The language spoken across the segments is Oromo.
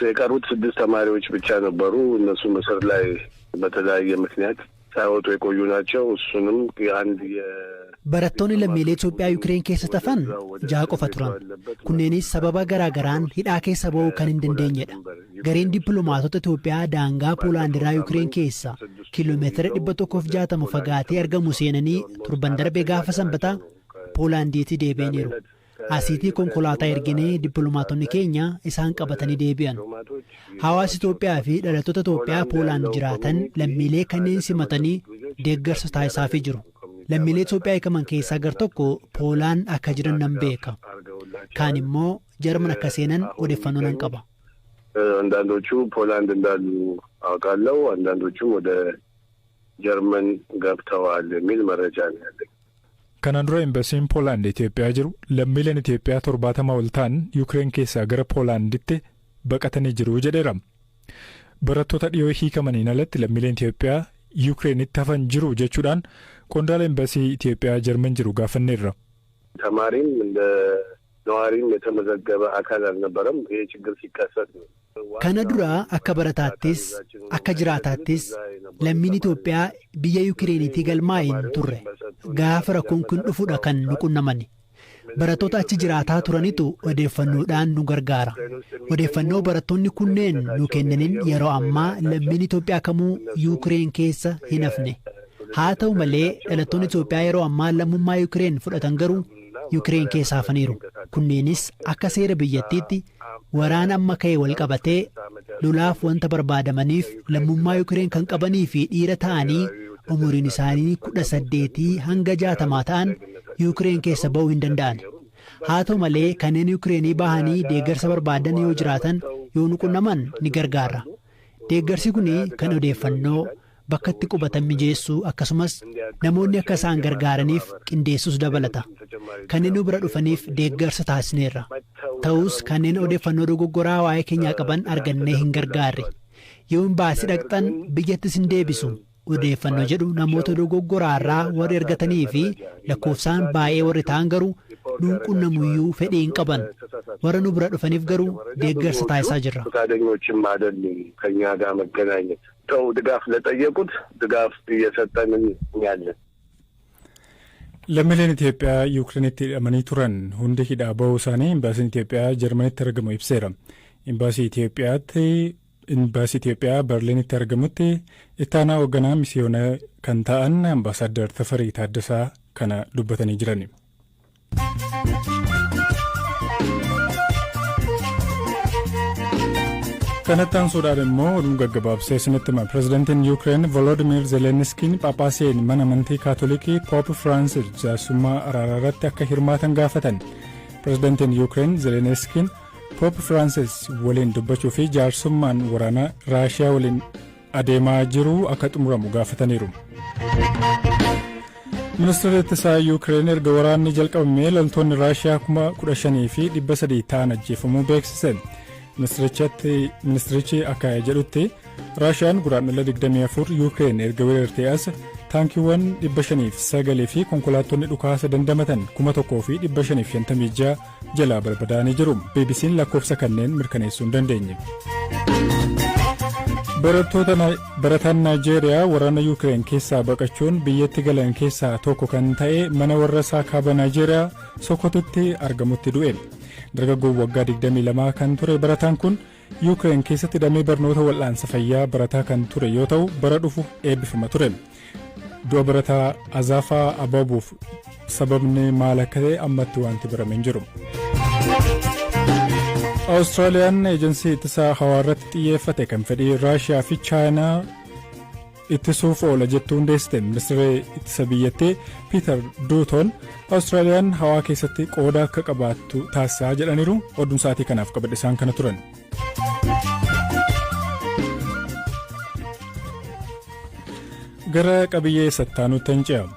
የቀሩት ስድስት ተማሪዎች ብቻ ነበሩ። እነሱም እስር ላይ በተለያየ ምክንያት ሳይወጡ የቆዩ ናቸው። እሱንም አንድ Barattoonni lammiilee Itoophiyaa Yukireen keessa hafan jaha qofa turan. Kunneenis sababa garaa garaan hidhaa keessa ba'uu kan hin dandeenyedha. Gareen dippiloomaatota Itoophiyaa daangaa Poolaandiraa Yukireen keessa kiiloomeetira 160 fagaatee argamu seenanii torban darbe gaafa Sanbataa Poolaandiitti deebi'aniiru. Asiitii konkolaataa erginee dippiloomaatonni keenya isaan qabatanii deebi'an. Hawaasa Itoophiyaa fi dhalattoota Itoophiyaa Poolaand jiraatan lammiilee kanneen simatanii deeggarsa taasisaafii jiru. Lammiilee Itoophiyaa hiikaman keessaa gar tokko Poolaan akka jiran nan beeka. Kaan immoo Jarman akka seenan odeeffannoo nan qaba. አንዳንዶቹ ፖላንድ እንዳሉ አውቃለሁ። አንዳንዶቹም ወደ ጀርመን ገብተዋል የሚል መረጃ ነው ያለኝ። Kanaan dura Embasiin Poolaand Itoophiyaa jiru lammiileen Itoophiyaa 70 ol ta'an Yuukireen keessaa gara Poolaanditti baqatanii jiru jedheera. Barattoota dhiyoo hiikamaniin alatti lammiileen Itoophiyaa Yuukireenitti hafan jiru jechuudhaan qondaala Embasii Itoophiyaa Jarman jiru gaafanneerra. ተማሪም እንደ ነዋሪም የተመዘገበ አካል አልነበረም። ይሄ ችግር ሲከሰት ነው። Kana dura akka barataattis akka jiraataattis lammiin Itoophiyaa biyya Yukireenitti galmaa'e hin turre. Gaafa rakkoon kun dhufudha kan nu qunnamani. Barattoota achi jiraataa turanitu odeeffannoodhaan nu gargaara. Odeeffannoo barattoonni kunneen nu kennaniin yeroo ammaa lammiin Itoophiyaa kamuu Yukireen keessa hin hafne. Haa ta'u malee, dhalattoonni Itoophiyaa yeroo ammaa lammummaa Yukireen fudhatan garuu Yukireen keessa hafaniiru. Kunneenis akka seera biyyattiitti waraana amma ka'e wal qabatee lolaaf wanta barbaadamaniif lammummaa Yukireen kan qabanii fi dhiira ta'anii umuriin isaanii 18 hanga 60 ta'an Yukireen keessa ba'uu hin danda'an. Haa ta'u malee, kanneen Yukireenii bahanii deeggarsa barbaadan yoo jiraatan, yoo nu qunnaman ni gargaara. Deeggarsi kun kan odeeffannoo, bakka itti qubatan mijeessuu, akkasumas namoonni akka isaan gargaaraniif qindeessuus dabalata. Kanneen nu bira dhufaniif deeggarsa taasisneerra. Ta'us kanneen odeeffannoo dogoggoraa waa'ee keenyaa qaban argannee hin gargaarre. Yoo imbaasii dhaqxan biyyattis hin deebisu odeeffannoo jedhu namoota dogoggoraarraa warri argatanii fi lakkoofsaan baay'ee warri ta'an garuu nuun qunnamuyyuu fedhii hin qaban. Warra nu bira dhufaniif garuu deeggarsa taasisaa jirra. ፈቃደኞችም አይደሉም ከኛ ጋር መገናኘት ተው ድጋፍ ለጠየቁት ድጋፍ እየሰጠን ያለን። Lammiileen Itoophiyaa Yukireenitti hidhamanii turan hundi hidhaa bahuu isaanii Imbaasiin Itoophiyaa Jarmanitti argamu ibseera. Imbaasii Itoophiyaa Berliinitti argamutti ittaanaa hoogganaa misiyoona kan ta'an Ambaasaadder Tafarii Taaddasaa kana dubbatanii jiran. Kanatti aansuudhaan immoo oduu gaggabaabsee isinitti hima. Pirezidaantiin Yuukireen Volodimir Zelenskiin Phaaphaaseen mana amantii Kaatolikii Poop Firaansis jaarsummaa araaraa irratti akka hirmaatan gaafatan. Pirezidaantiin Yuukireen Zelenskiin Poop Firaansis waliin dubbachuu fi jaarsummaan waraana Raashiyaa waliin adeemaa jiru akka xumuramu gaafataniiru. Ministeerri ittisaa Yuukireen erga waraanni jalqabamee loltoonni Raashiyaa 15,300 ta'an ajjeefamuu beeksise. Ministirichi akka jedhutti, Raashiyaan Guraandhala 24 Yuukireen erga weerartee as taankiiwwan 509 fi konkolaattonni dhukaasa dandamatan 1556 jalaa barbadaa'anii jiru. BBC'n lakkoofsa kanneen mirkaneessuu hin dandeenye. Barataan Naayijeeriyaa waraana Yuukireen keessaa baqachuun biyyatti galan keessaa tokko kan ta'e mana warra isaa kaaba Naayijeeriyaa Sokototti argamutti du'e. Dargaggoon waggaa 22 kan ture barataan kun Yuukireen keessatti damee barnoota wal'aansa fayyaa barataa kan ture yoo ta'u, bara dhufu eebbifama ture. Du'a barataa Azaafaa Ababuuf sababni maal akka ta'e ammatti wanti barame hin jiru. Awustiraaliyaan eejensii ittisaa hawaa irratti xiyyeeffate kan fedhii Raashiyaa fi Chaayinaa ittisuuf oola jettuu hundeessite. Ministeerri ittisa biyyattii Piiter Duutoon Awustiraaliyaan hawaa keessatti qooda akka qabaattu taasisaa jedhaniiru. Oduun sa'aatii kanaaf qabadhe isaan kana turan. Gara qabiyyee sattaanutti hin ce'amu.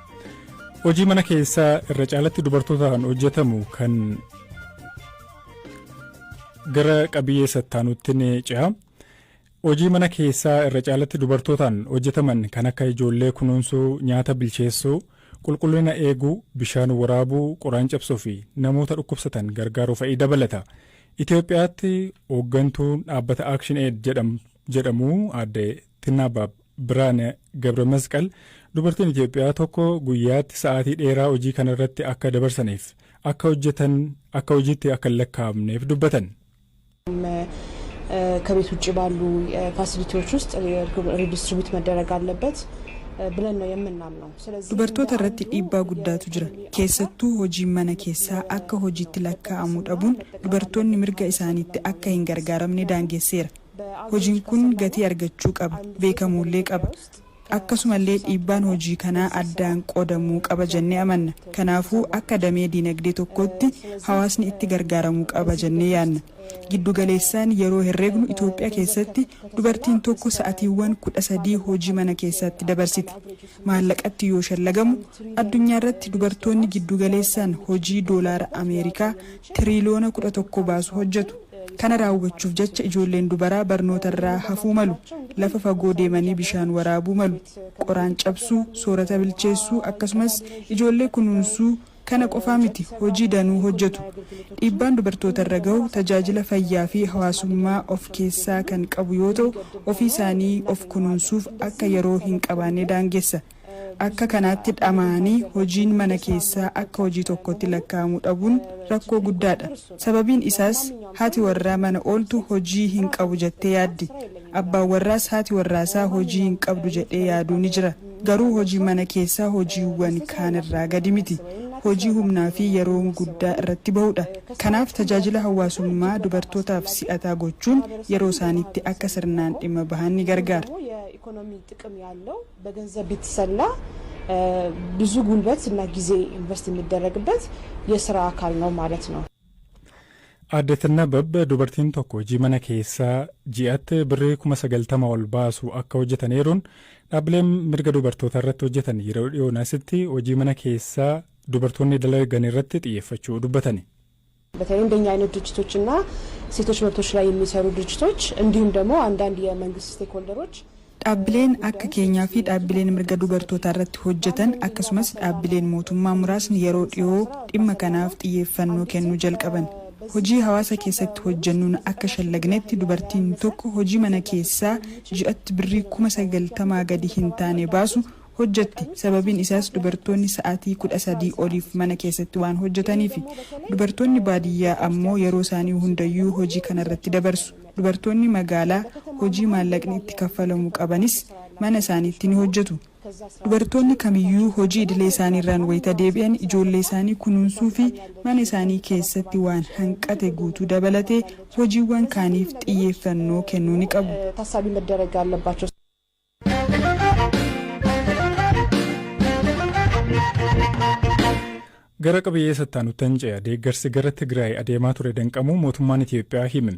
Hojii mana keessaa irra caalatti dubartootaan hojjetamu kan gara qabiyyee sattaanutti ni ce'a. Hojii mana keessaa irra caalatti dubartootaan hojjetaman kan akka ijoollee kunuunsuu, nyaata bilcheessuu, qulqullina eeguu, bishaan waraabuu, qoraan cabsuu fi namoota dhukkubsatan gargaaruu fa'i dabalata. Itoophiyaatti hooggantuun dhaabbata Action Aid jedhamu aadde Tinnaabaa Birhaane Gabra Masqal dubartiin Itoophiyaa tokko guyyaatti sa'aatii dheeraa hojii kanarratti akka dabarsaniif akka hojjetan akka hojiitti akka hin lakkaa'amneef dubbatan. ከቤት ውጭ ባሉ facility ዎች ውስጥ redistribute መደረግ አለበት ብለን ነው የምናምነው። ስለዚህ Dubartoota irratti dhiibbaa guddaatu jira. Keessattuu hojiin mana keessaa akka hojiitti lakkaa'amuu dhabuun dubartoonni mirga isaaniitti akka hin gargaaramne daangesseera. Hojiin kun gatii argachuu qaba, beekamuullee qaba. Akkasumallee dhiibbaan hojii kanaa addaan qoodamuu qaba jennee amanna. Kanaafuu akka damee diinagdee tokkootti hawaasni itti gargaaramuu qaba jennee yaadna. Giddugaleessaan yeroo herreegnu Itoophiyaa keessatti dubartiin tokko sa'atiiwwan 13 hojii mana keessatti dabarsiti. Maallaqatti yoo shallagamu addunyaa irratti dubartoonni giddugaleessaan hojii doolaara Ameerikaa tiriiliyoona 11 baasu hojjetu. Kana raawwachuuf jecha ijoolleen dubaraa barnoota irraa hafuu malu, lafa fagoo deemanii bishaan waraabuu malu, qoraan cabsuu, soorata bilcheessuu, akkasumas ijoollee kunuunsuu. Kana qofaa miti, hojii danuu hojjetu. Dhiibbaan dubartoota irra gahu tajaajila fayyaa fi hawaasummaa of keessaa kan qabu yoo ta'u, ofii isaanii of kunuunsuuf akka yeroo hin qabaanne daangessa. Akka kanaatti dhama'anii hojiin mana keessaa akka hojii tokkotti lakkaa'amuu dhabuun rakkoo guddaadha. Sababiin isaas haati warraa mana ooltu hojii hin qabu jettee yaaddi. Abbaan warraas haati warraasaa hojii hin qabdu jedhee yaaduu ni jira. Garuu hojii mana keessaa hojiiwwan kaan irraa gadi miti. Hojii humnaa fi yeroo guddaa irratti bahudha. Kanaaf tajaajila hawaasummaa dubartootaaf si'ataa gochuun yeroo isaaniitti akka sirnaan dhimma bahan ni gargaara. የኢኮኖሚ ጥቅም ያለው በገንዘብ ቢተሰላ ብዙ ጉልበት እና ጊዜ invest የሚደረግበት የስራ አካል ነው ማለት ነው። Aadde Tinnabab dubartiin tokko hojii mana keessaa ji'atti birrii 90,000 ol baasu akka hojjetan eeruun, dhaabbileen mirga dubartootaa irratti hojjetan yeroo dhiyoon asitti hojii mana keessaa dubartoonni dalagan irratti xiyyeeffachuu dubbatani. በተለይ እንደኛ አይነት ድርጅቶችና ሴቶች መብቶች ላይ የሚሰሩ ድርጅቶች እንዲሁም ደግሞ አንዳንድ የመንግስት stakeholder ኦች Dhaabbileen akka keenyaa fi dhaabbileen mirga dubartootaa irratti hojjetan, akkasumas dhaabbileen mootummaa muraasni yeroo dhiyoo dhimma kanaaf xiyyeeffannoo kennuu jalqaban. Hojii hawaasa keessatti hojjennuun akka shallagnetti dubartiin tokko hojii mana keessaa ji'atti birrii 90,000 gadi hin taane baasu hojjetti. Sababiin isaas dubartoonni sa'aatii 13 oliif mana keessatti waan hojjetaniif. Dubartoonni baadiyyaa ammoo yeroo isaanii hundayyuu hojii kanarratti dabarsu. Dubartoonni magaalaa hojii maallaqni itti kaffalamu qabanis mana isaaniitti ni hojjetu. Dubartoonni kamiyyuu hojii idilee isaaniirraan wayita deebi'an ijoollee isaanii kunuunsuu fi mana isaanii keessatti waan hanqate guutuu dabalatee hojiiwwan kaaniif xiyyeeffannoo kennuu ni qabu. ታሳቢ መደረግ አለባቸው። Gara qabiyyee sattaanutti ce'a. Deeggarsi gara Tigraay adeemaa ture danqamuu mootummaan Itoophiyaa hime.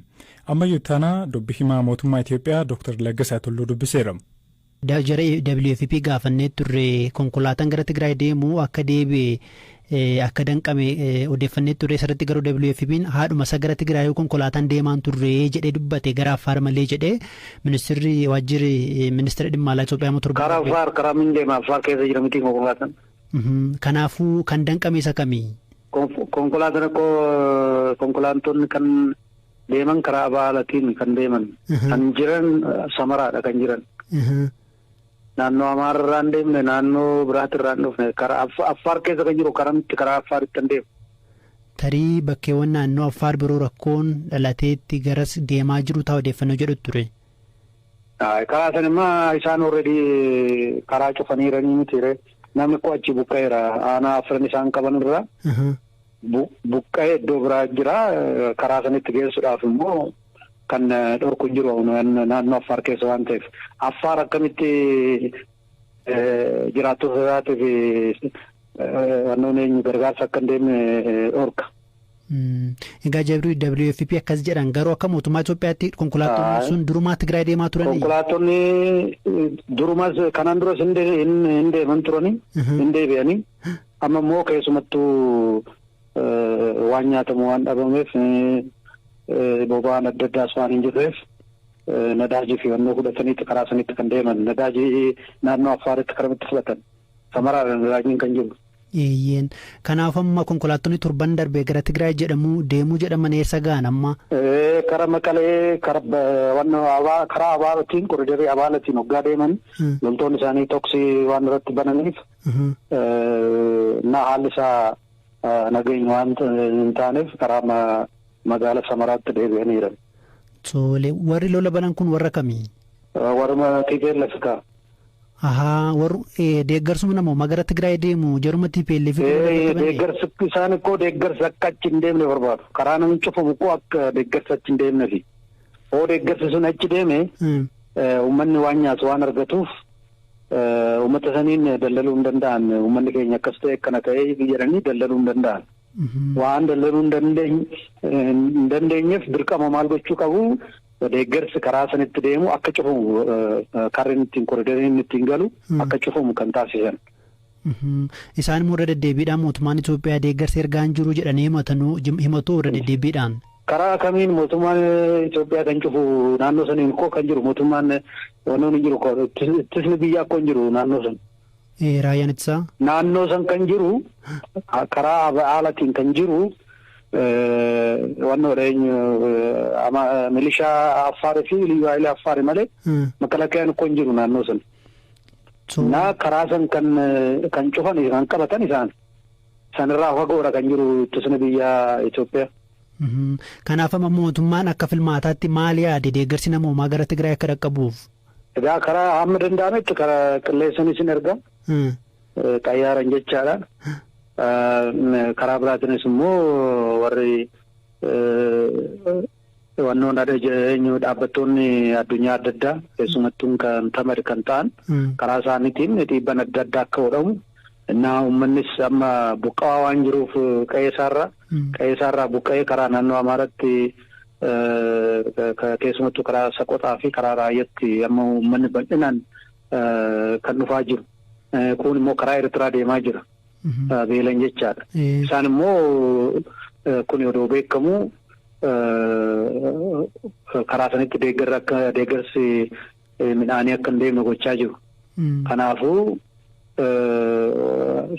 Ammayyuu taanaa dubbi himaa mootummaa Itoophiyaa Dr. Laggasaa Tulluu dubbiseera. Jara WFP gaafannee turre. Konkolaataan gara Tigraay deemu akka deebi'e, akka danqame odeeffannee turre. Asirratti garuu WFP'n haadhuma isa gara Tigraay konkolaataan deemaan turre jedhee dubbate, gara Affaar malee jedhee ministirri waajjirri ministeera dhimma alaa Itoophiyaa immoo torba. Karaa Affaar karaa min deema? Affaar keessa jira miti konkolaataan. Kanaafuu kan danqame isa kamii? Konkolaataan akkoo konkolaattonni kan deeman karaa Abaalatiin kan deeman. Kan jiran Samaraadha kan jiran. Naannoo Amaararraa hin deemne, naannoo biraatirraa hin dhufne, karaa Affaar keessa kan jiru karaa karaa Affaaritti kan deemu. Tarii bakkeewwan naannoo Affaar biroo rakkoon dhalateetti garas deemaa jiru ta'a odeeffannoo jedhu ture. Karaa sana immoo isaan already karaa cufaniiranii miti. Namni koo achi buqqa'eera, aanaa afran isaan qaban irraa. Buqqa'ee iddoo biraa jira. Karaa sanitti geessuudhaaf immoo kan dhorku jiru naannoo Affaar keessa waan ta'eef. Affaar akkamitti jiraattota isaatiif wannoon eenyu gargaarsa akka hin deemne dhorka? Egaa jabrii WFP akkas jedhan, garuu akka mootummaa Itoophiyaatti konkolaattonni sun durumaa Tigraay deemaa turanii? Konkolaattonni durumas kanaan duras hin deeman turanii, hin deebi'anii. Amma immoo keessumattuu waan nyaatamu waan dhabameef, boba'aan adda addaas waan hin jirreef, nadaajii fi wannoo fudhataniitti karaa sanitti kan deeman. Nadaajii naannoo Affaaritti karamitti fudhatan? Samaraadha nadaajiin kan jiru. Eeyyeen, kanaaf amma konkolaattonni torban darbee gara Tigraay jedhamu deemuu jedhaman eessa ga'an amma? Kara Maqalee, karaa Abaalatiin, koriidarii Abaalatiin hoggaa deeman loltoonni isaanii toksii waan irratti bananiif na haalli isaa nageenya waan hin taaneef karaa magaala Samaraatti deebi'aniiran. Tole, warri lola banan kun warra kamii? Warra TPLF ka. Ahaa, warri deeggarsuma namooma gara Tigraay deemu jaruma TPLF. Deeggarsi isaan ikkoo deeggarsa akka achi hin deemne barbaadu. Karaa namni cufamu ikkoo akka deeggarsa achi hin deemnefi. Hoo deeggarsi sun achi deeme, uummanni waan nyaatu waan argatuuf, uummata saniin daldaluu hin danda'an. Uummanni keenya akkas ta'e, akkana ta'e jedhanii daldaluu hin danda'an. Waan daldaluu hin dandeenyeef dirqama maal gochuu qabu? Deeggarsi karaa sanitti deemu akka cufamu, karri ittiin koridariin ittiin galu akka cufamu kan taasisan. Isaan immoo irra deddeebiidhaan mootummaan Itoophiyaa deeggarsa ergaa hin jiru jedhanii himatanuu himatu irra deddeebiidhaan. Karaa kamiin mootummaan Itoophiyaa kan cufu? Naannoo saniin koo kan jiru mootummaan wannoon hin jiru, ittisni biyyaa koo hin jiru naannoo san. Raayyaan ittisaa. Naannoo san kan jiru, karaa haalatiin kan jiru, wannoodha, eenyu, milishaa Affaarii fi liyyuu haayilii Affaarii malee makalakayaan koo hin jiru naannoo san. Na karaa san kan cufan, kan qabatan isaan. Sanirraa fagoodha kan jiru ittisni biyya Itoophiyaa. Kanaaf amma mootummaan akka filmaataatti maal yaade deeggarsi namoomaa gara Tigraay akka dhaqqabuuf? Egaa karaa hamma danda'ametti karaa qilleensanis hin erga. Xayyaaran jechaadha. Karaa biraatiinis immoo warri wannoon eenyu, dhaabbattoonni addunyaa adda addaa, keessumattuu kan Tamad kan ta'an, karaa isaaniitiin dhiibban adda addaa akka godhamu. Innaa uummannis amma buqqa'aa waan jiruuf qe'ee isaarraa buqqa'ee karaa naannoo Amaaraatti, keessumattuu karaa Saqoxaa fi karaa Raayyaatti amma uummanni bal'inaan kan dhufaa jiru. Kun immoo karaa Eertiraa deemaa jira. Beelan jechaadha. Isaan immoo kun odoo beekamu karaa sanitti deeggarra akka deeggarsi midhaanii akka hin deemne gochaa jiru. Kanaafuu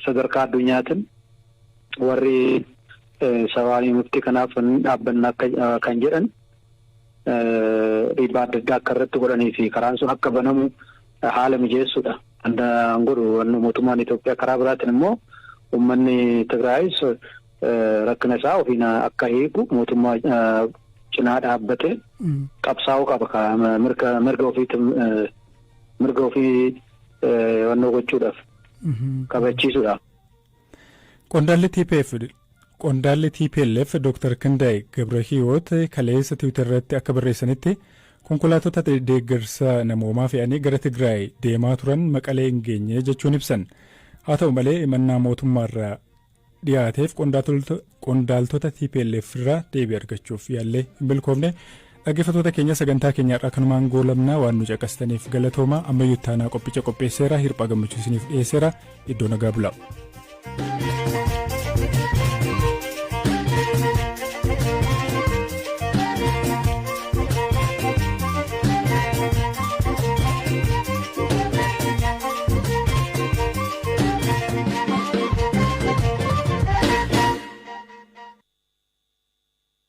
sadarkaa addunyaatiin warri sababii murtii kanaaf dhaabbanna akka kan jedhan dhiibbaa adda addaa akka irratti godhanii fi karaan sun akka banamu haala mijeessuudha. Kan godhu mootummaan Itoophiyaa. Karaa biraatiin immoo uummanni Tigraayis rakkina isaa ofiin akka hiiku mootummaa cinaa dhaabbate qabsaa'uu qaba, mirga ofii wannoo gochuudhaaf, kabachiisuudhaaf. Qondaalli TPLF Dr. Kindaay Gabrahiwoot kaleessa Tiwiitar irratti akka barreessanitti, konkolaattota deeggarsa namoomaa fe'anii gara Tigraay deemaa turan Maqalee hin geenye jechuun ibsan. Haa ta'u malee, himannaa mootummaarraa dhiyaateef qondaaltota TPLF irraa deebii argachuuf yaallee hin milkoofne. Dhaggeeffattoota keenya, sagantaa keenya irraa kanumaan goolabnaa. Waan nu caqastaniif galatooma. Ammayyuu taanaa qophicha qopheesseera, Hirphaa Gammachuu isiniif dhiyeesseera. Iddoo nagaa bulaa.